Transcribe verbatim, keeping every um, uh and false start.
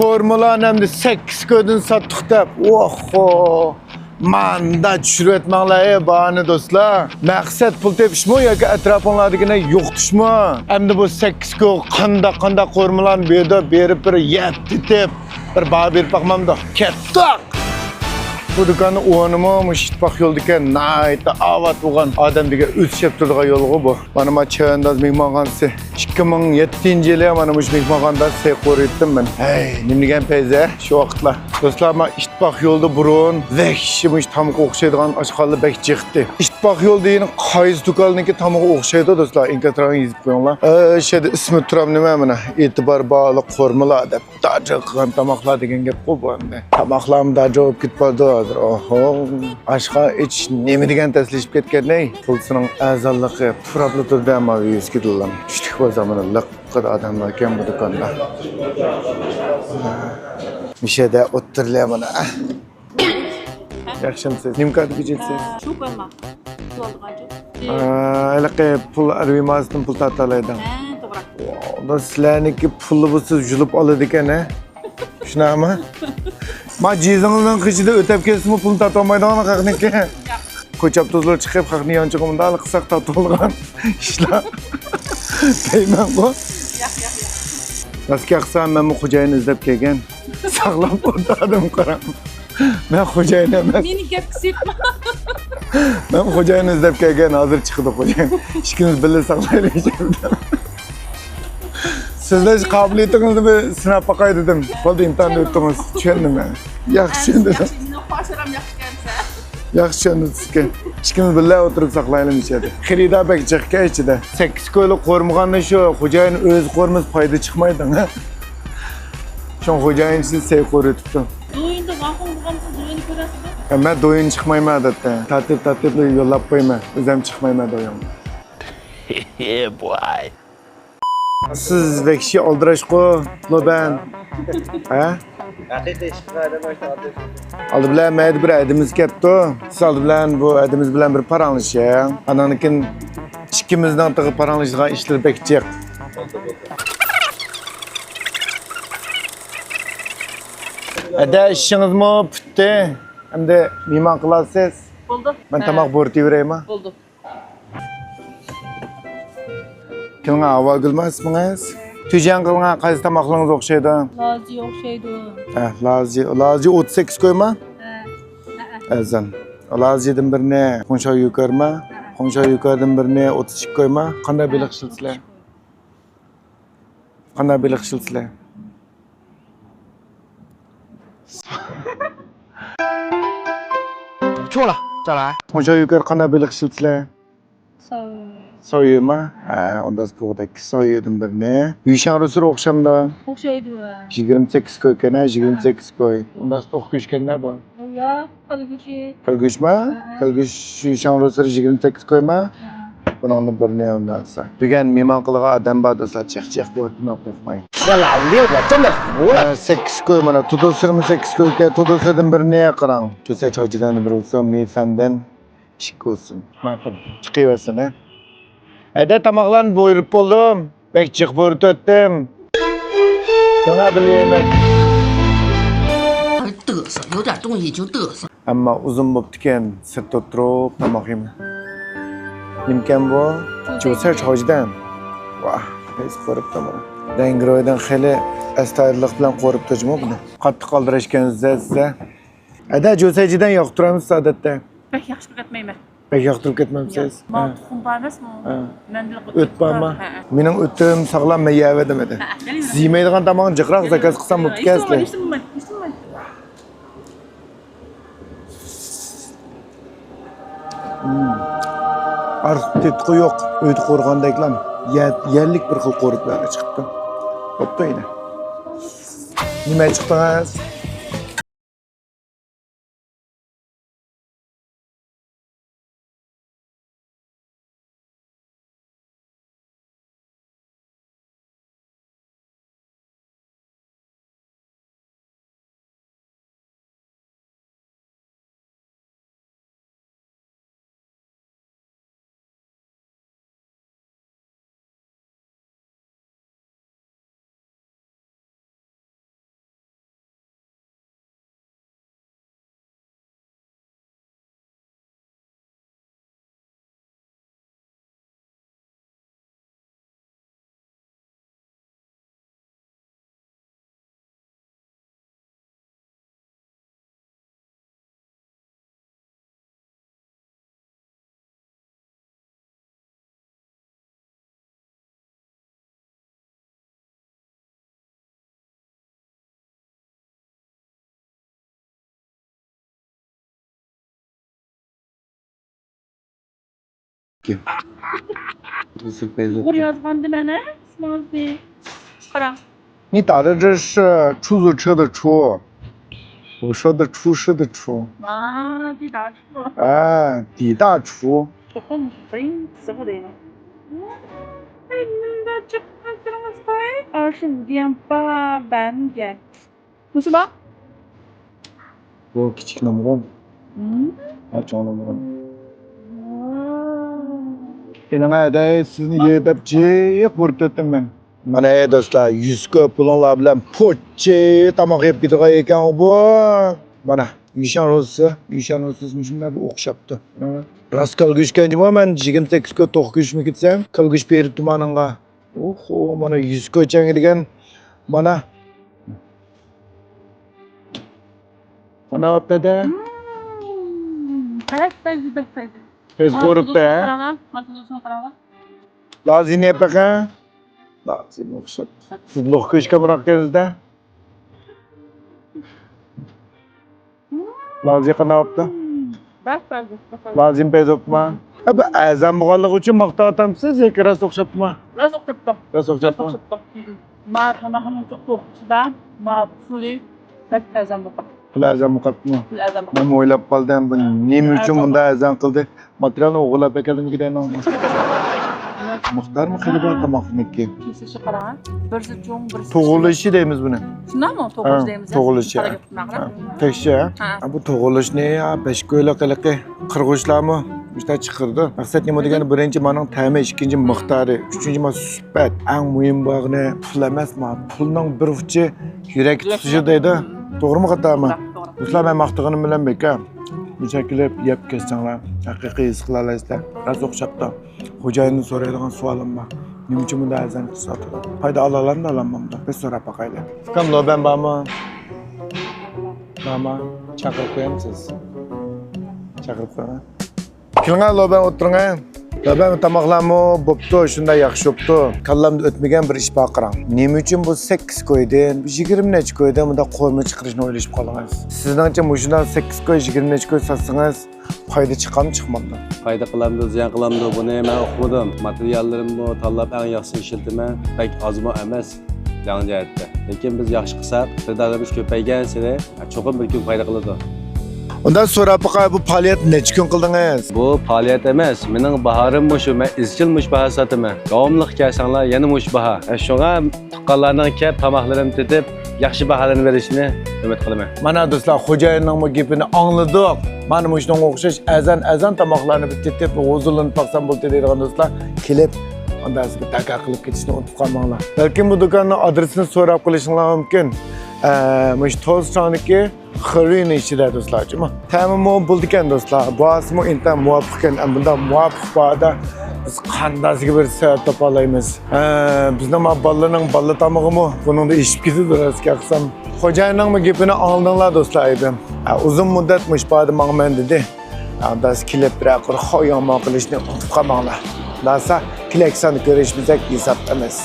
قورۇمىلارنى ئەمدى سەككىز كويدىن ساتتۇق دەپ، ئوھو! ماندا چۈشۈرۈۋەتمەڭلار، ئەي، باھانى دوستلار. مەقسەت پۇل تېپىشمۇ ياكى ئەتراپىڭلاردىكىنى يوقىتىشمۇ؟ ئەمدى بۇ سەككىز كوي قانداق، قانداق قورۇمىلارنى بېرىدۇ، بېرىپ بىر يەپ تېتىپ، بىر باھا بېرىپ باقمامدۇ؟ كەتتۇق! بۇ دۇكاننىڭ ئورنىمۇ مۇشۇ ئىتتىپاق يولىدىكەن، ناھايىتى ئاۋات بولغان، ئادەم دېگەن ئۆتۈشۈپ تۇرىدىغان يولغۇ بۇ. مانا ما چەۋەنداز مېھمانخانىسى. ئىككى مىڭ يەتتىنچى يىلى مانا مۇشۇ مېھمانخانىدا سەي قورۇيتتۇم مەن. ھەي، نېمە دېگەن پەيزە شۇ ۋاقىتلار. دوستلار، ما ئىتتىپاق يولىدا بۇرۇن ۋەھشىي مۇشۇ تامىقى ئوخشايدىغان ئاشخانىلار بەك جىقتى. ئىتتىپاق يولىدا يەنە قايسى دۇكاننىڭكى تامىقى ئوخشايدۇ، دوستلار؟ ئىنكاس يېزىپ قويۇڭلار. ئە، شۇ يەردە ئىسمى تۇرام نېمە مانا، ئېتىبار باھالىق قورۇمىلار دەپ. داجا قىلغان تاماقلار دېگەن گەپقۇ بۇ ئەمدى. تاماقلارمۇ داجا بولۇپ كېتىپ بارىدۇ ھازىر. ئوھو. ئاشخانا ئېچىش نېمە دېگەن تەسلىشىپ كەتكەن، ئەي. پولىسىنىڭ ئەرزانلىقى پۇراپلا تۇردى، ئەمما ۋىۋىسكىدىلا. چۈشلۈك بولسا مانا لىققىدە ئادەملار ئىكەن بۇ دۇكاندا. مۇشۇ يەردە ئولتۇرىلى مانا. ياخشىمۇسىز؟ نېمە كارتا كېچىلسىز؟ شۇ كويما. ئا، ھېلىقى پۇل ئەرۋىماسىدىن پۇل تارتالايدۇ. ھە، توغرا. ۋاۋ، سىلەرنىكى پۇلى بولسا يۇلۇپ ئالىدىكەن، ھە؟ شۇنداقمۇ؟ ما جىزىڭىزنىڭ قېشىدا ئۆتەپ كەتسىمۇ پۇلنى تارتالمايدىغان خەقنىڭكى. ياق. كوچا ئاپتوبۇسلىرى چىقىپ خەقنى يانچۇقىمۇ مۇنداق قىلساق تارتىۋالغان ئىشلار. دەيمەنغۇ. ياق، ياق، ياق. راست گەپ قىلسام مەنمۇ خوجايىن ئىزدەپ كەلگەن. ساقلاپ ئولتۇردۇم قاراڭ. مەن خوجايىن ئەمەس. مېنى گەپكە سېلىپما. مەن خوجايىن ئىزدەپ كەلگەن، ھازىر چىقىدۇ خوجايىن. ئىككىمىز بىللە ساقلايلى. سۆزلەش قابىلىيىتىڭىزنى بىر سىناپ باقاي دېدىم. بولدى، ئىمتىھاننى ئۆتتىڭىز. چۈشەندىم مەن. ياخشى چۈشەندىم. ياخشى، مېنىڭ پاشىرام ياخشى ئىكەنسەن. ياخشى چۈشەندىم سىزگە. ئىككىمىز بىللە ئولتۇرۇپ ساقلايلى مۇشۇ يەردە. خېرىدار بەك جىقكەن ئىچىدە. سەككىز كويلۇق قورۇمىغاندا شۇ خوجايىن ئۆزى قورۇمىسا پايدا چىقمايدۇ. شۇڭا خوجايىن سىز سەي قورۇتۇپتۇ. دويۇندا ۋاڭخۇڭ بولغانسىز، دويۇننى كۆرەسىزمۇ؟ ھە، مەن دويۇن چىقمايمەن ئادەتتە. تارتىپ، تارتىپ يوللاپ قويىمەن. ئۆزۈم چىقمايمەن دويۇنغا. Yeah, boy. سىز ۋەھشىي ئالدىراشقۇ، لوبەن. ھە؟ ھەقىقىي ئىشقا ئادەم ئاشۇنداق ئالدىراش. ئالدى بىلەن مەيدە بىر ھەدىمىز كەپتۇ. سىز ئالدى بىلەن بۇ ھەدىمىز بىلەن بىر پاراڭلىشىڭ. ئاناندىن كېيىن ئىككىمىزنىڭ تېخى پاراڭلىشىدىغان ئىشلىرى بەك جىق. ھەدە ئىشىڭىزمۇ پۈتتى. ئەمدى مېھمان قىلارسىز. بولدى. مەن ھە. تاماق بۇيرۇتۇۋېرەيمۇ؟ بولدى. كىمغا ھاۋاگۈلمۇ ئىسمىڭىز؟ تۈجەڭ قىلغان قايسى تاماقلىرىڭىز ئوخشايدۇ؟ لازى ئوخشايدۇ. ھە، لازى، لازى ئوتتۇز سەككىز كويما؟ ھە. ھە، ھە. ئەزان. لازىدىن بىرنى خۇڭشاۋ يۈكەرما؟ ھە. خۇڭشاۋ يۈكەردىن بىرنى ئوتتۇز ئىككى كويما؟ قانداق بېلىق ئىشلىتىسىلەر؟ قانداق بېلىق ئىشلىتىسىلەر؟ چوڭلا، چالا. خۇڭشاۋ يۈكەر قانداق بېلىق ئىشلىتىسىلەر؟ ساۋيۇ. ساۋيۇما؟ ھە، ئۇنداق بولغۇدەك. ساۋيۇدىن بىرنى. يۈشەڭ رۇسۇرى ئوخشامدۇ؟ ئوخشايدۇ. يىگىرمە سەككىز كوي ئىكەن، ھە، يىگىرمە سەككىز كوي. ئۇنداق توق گۆش ئىكەن، نە بۇ؟ ياق، قىل گۆشى. قىل گۆشما؟ ھە، ھە. قىل گۆش يۈشەڭ رۇسۇرى يىگىرمە سەككىز كويما؟ ھە. بۇنىڭدىن بىرنى ئۇنداقسا. بۈگۈن مېھمان قىلغان ئادەم بار دوستلار، چىق چىق بولۇپتۇ، قورقماي. ھە، سەككىز كوي مانا، تۇدۇسىرىمۇ سەككىز كوي ئىكەن، تۇدۇسىدىن بىرنى قاراڭ. چۆسە چايچىدان بىر بولسۇن، مېسەندىن ئىككى بولسۇن. ماقۇل، چىقىۋەرسۇن، ھە. ھەدە تاماقلارنى بۇيرۇپ بولدۇم. بەك جىق بۇيرۇتۇۋەتتىم. ساڭا بىر يېمەك. 嘚瑟，有点东西就嘚瑟。ئەمما ئۇزۇن بوپتىكەن، سىرتتا ئولتۇرۇپ تاماق يېمە. نېمىكەن بۇ؟ چۆسە چايچىدان. ۋاھ، قايسى قورۇپتۇ بۇنى؟ دەڭگىرويدىن خېلى ئەستايىدىللىق بىلەن قورۇپتۇ جۇمۇ بۇنى. قاتتىق ئالدىراش ئىكەنسىز سىز. ھەدە، چۆسە چايچىدان ياقتۇرامسىز ئادەتتە؟ بەك ياخشى كۆرمەيمەن. بەك ياقتۇرۇپ كەتمەمسىز؟ ياق. ماۋۇ ھە. تۇخۇم بار ئەمەسمۇ؟ ھە. مەندىلا ئۆت بارمۇ؟ ھە، ھە. مېنىڭ ئۆتۈم ساغلام، مەن يەۋەردىم ئەدە. ھە، ھە، سىز يېمەيدىغان تاماقنى جىقراق زاكاز قىلسام بوپتىكەن سىلەر. ھېچ نېمە، ھېچ نېمە. ئارتۇق تېتىقى يوق. ئۆيدە قورۇغاندەكلا يە-، يەرلىك بىر خىل قورۇتلارغا چىقىپتۇ. بوپتۇ ئەينە. نېمە چىقتىڭىز؟ ئۇيغۇر يازغاندا مانا ئىسمىڭىزنى. قاراڭ. 你打的这是出租车的出，我说的厨师的厨。 ۋاي، دىدار. 哎，地大厨。 چوقۇم بىرىنچىسى بۇ دەيمەن. ئەي، مۇنداق چىقىپ تۇرىمىز قوي. ئاشۇ دېگەن بار، بەرمىگەن. مۇشۇ بار؟ بۇ كىچىك نومۇرۇم. ھە، چوڭ نومۇرۇم. ئېنىڭ ئەدەي، سىزنى يېدەپ جىق بۇرۇتتىم مەن. مانا، ئەي دوستلار، يۈز كوي پۇلۇڭلار بىلەن پوچى تاماق يەپ كېتىدىغان ئىكەن بۇ. مانا، يۈشەن روزىسى، يۈشەن روزىسى مۇشۇنداق بىر ئوخشاپتۇ. راست كالگۈشكەن جۇمۇ، مەن يىگىرمە سەككىز كوي توققۇز كۈچمۇ كېتسەم، كالگۈش بېرىپ تۇمانىڭغا. ئوھو، مانا يۈز كوي چەڭگە دېگەن، مانا. مانا ئاپتەدە. مم، بەك بەك بەك بەك. تېز قورۇپتۇ، ھە؟ قاراڭلار، ماتوزۇسىنى قاراڭلار. لازىنى بېقىڭ. لازىنى ئوخشاپ. سىز لوق كۆچكەن بىراق كەلدى. لازى قانداق بوپتۇ؟ بەك بەك بەك. لازىم پەيز بوپتۇما؟ ھە، بۇ ئەزان بولغانلىقى ئۈچۈن ماختاۋاتامسىز ياكى راست ئوخشاپتىما؟ راست ئوخشاپتۇ. راست ئوخشاپتۇ. راست ئوخشاپتۇ. ما تاماقنىڭ توقۇشىدا ما پۇلى بەك ئەزان بولغان. پۇل ئەزان بولۇپ قاپتۇما؟ پۇل ئەزان بولغان. مەن ئويلاپ قالدىم، بۇ نېمە ئۈچۈن بۇنداق ئەزان قىلدى؟ ماتېرىيالنى ئوغرىلاپ ئەكەلدىمىكىن دەيمەن. مىقدارمۇ خېلى بار تاماقنىڭكى. كېسىشى قاراڭ. بىرسى چوڭ، بىرسى كىچىك. تۇغۇلۇشى دەيمىز بۇنى. شۇنداقمۇ؟ تۇغۇلۇش دەيمىز. ھە، تۇغۇلۇشى. ھە. تەكشى، ھە؟ ھە. بۇ تۇغۇلۇشنى، يا، بەش كويلۇق ھېلىقى قىرغۇچلارمۇ مۇشۇنداق چىقىرىدۇ. مەقسەت نېمە دېگەندە، بىرىنچى مانىڭ تەمى، ئىككىنچى مىقدارى، ئۈچىنچى ما سۈپەت. ئەڭ مۇھىم بولغىنى پۇل ئەمەس، ما پۇلنىڭ بىر ئۇچى يۈرەككە تۇتىشى دەيدۇ. توغرىمۇ خاتامۇ؟ توغرا، توغرا. دوستلار، مەن ماختىغىنىم بىلەن بىكار. مۇشۇ كېلىپ يەپ كەتسەڭلار، ھەقىقىي ھېس قىلالايسىلەر. راست ئوخشاپتۇ. خوجايىندىن سورايدىغان سوئالىم بار. نېمە ئۈچۈن بۇنداق ئەزان ساتىدۇ؟ پايدا ئالالامدۇ، ئالالمامدۇ؟ بىر سوراپ باقايلى. ئۇكام، لوبەن بارمۇ؟ بارمۇ؟ چاقىرىپ قويامسىز؟ چاقىرىپ قويۇڭ. كېلىڭە، لوبەن ئولتۇرۇڭە. لوبەن، تاماقلارمۇ بوپتۇ، شۇنداق ياخشى بوپتۇ. كاللامدا ئۆتمىگەن بىر ئىش بار، قاراڭ. نېمە ئۈچۈن بۇ سەككىز كويدىن، يىگىرمە نەچچە كويدىن بۇنداق قورۇما چىقىرىشنى ئويلىشىپ قالدىڭىز؟ سىزنىڭچە مۇشۇنداق سەككىز كوي، يىگىرمە نەچچە كوي ساتسىڭىز، پايدا چىقامدۇ، چىقمامدۇ؟ پايدا قىلامدۇ، زىيان قىلامدۇ، بۇنى مەن ئۇقمىدىم. ماتېرىياللىرىممۇ تاللاپ ئەڭ ياخشىسىنى ئىشلىتىمەن. بەك ئازمۇ ئەمەس، دەڭ جەھەتتە. لېكىن بىز ياخشى قىلساق، خېرىدارلىرىمىز كۆپەيگەنسېرى، چوقۇم بىر كۈن پايدا قىلىدۇ. ئۇنداق سوراپ باقاي، بۇ پائالىيەتنى نەچچە كۈن قىلدىڭىز؟ بۇ پائالىيەت ئەمەس، مېنىڭ باھارىم مۇشۇ، مەن ئىزچىل مۇشۇ باھا ساتىمەن. داۋاملىق كەلسەڭلار، يەنە مۇشۇ باھا. شۇڭا تۇغقانلارنىڭ كەپ تاماقلىرىمنى تېتىپ، ياخشى باھالارنى بېرىشىنى ئۈمىد قىلىمەن. مانا دوستلار، خوجايىننىڭمۇ گېپىنى ئاڭلىدۇق. مانا مۇشۇنىڭغا ئوخشاش ئەزان، ئەزان تاماقلارنى بىر تېتىپ، ھۇزۇرلىنىپ باقسام بولدى دەيدىغان دوستلار، كېلىپ، ئاندىن بىر داكا قىلىپ كېتىشنى ئۇنتۇپ قالماڭلار. بەلكىم بۇ دۇكاننىڭ ئادرېسىنى سوراپ قېلىشىڭلار مۇمكىن. ئە، مۇشۇ توز چاڭدىكى خېرىنىڭ ئىچىدە دوستلار، جۇمۇ. تەمىمۇ بولىدىكەن دوستلار. باھاسىمۇ ئىنتايىن مۇۋاپىق ئىكەن. ئەمما بۇنداق مۇۋاپىق باھادا بىز قانداقسىغا بىر سەۋەب تاپالايمىز. ھە، بىزنىڭ ما بالىلارنىڭ بالا تامىقىمۇ بۇنىڭدا ئېشىپ كېتىدۇ، راست گەپ قىلسام. خوجايىننىڭمۇ گېپىنى ئاڭلىدىڭلار دوستلار، ئەيىبىم. ھە، ئۇزۇن مۇددەت مۇشۇ باھادا ماڭىمەن دېدى. ئانداس كېلىپ بىرەر قۇر خاياما قىلىشنى ئۇنتۇپ قالماڭلار. لاسا كېلەكسان كۆرۈشمىسەك ھېساب ئەمەس.